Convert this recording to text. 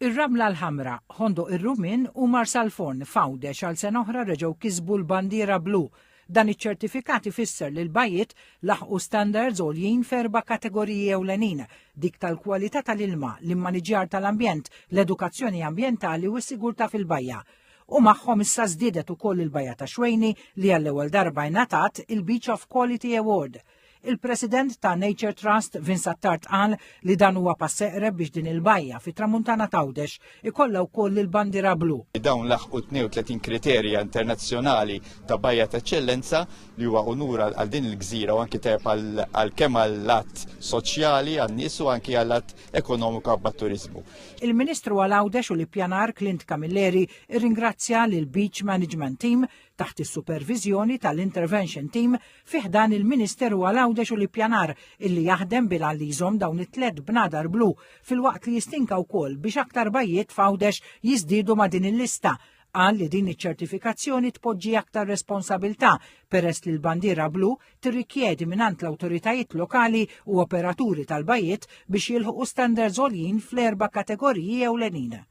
Ir-Ramla l-Ħamra, Ħondoq ir-Rummien u Marsalforn f'Għawdex għal sena oħra reġgħu kisbu l-bandiera blu. Dan iċ-ċertifikat ifisser li l-bajjiet laħqu standards għoljin f'erba' kategoriji ewlenin, dik tal-kwalità tal-ilma, l-immaniġjar tal-ambjent, l-edukazzjoni ambjentali u s-sigurtà fil-bajja. U magħhom issa żdiedet ukoll il-Bajja ta' Xwejni li għall-ewwel darba ingħatat il-Beach of Quality Award. Il-President ta' Nature Trust, Vince Attard qal li dan huwa pass eqreb biex din il-bajja fit-tramuntana t'Għawdex ikollha wkoll il-bandiera blu. Dawn laħqu 32 kriterja internazzjonali ta' bajja ta' eċċellenza li huwa unur għal din il-gżira u anki tajjeb għal kemm għall-att soċjali għan-nies u anki għall-att ekonomiku għat-turiżmu. Il-Ministru għal Għawdex u l-Ippjanar Clint Camilleri rringrazzja lil Beach Management Team taħt is-superviżjoni tal-Intervention Team fi ħdan il-Ministeru għal Għawdex u l-Ippjanar illi jaħdem bil-għan li jżomm dawn it-tlet bnadar blu filwaqt li jistinka wkoll biex aktar bajjiet f'Għawdex jiżdiedu ma' din il-lista. Qal li din iċ-ċertifikazzjoni tpoġġi aktar responsabilità peress li l-bandiera blu tirrikjedi mingħand l-awtoritajiet lokali u operaturi tal-bajjiet biex jilħqu standards għoljin fl-erba' kategoriji ewlenin.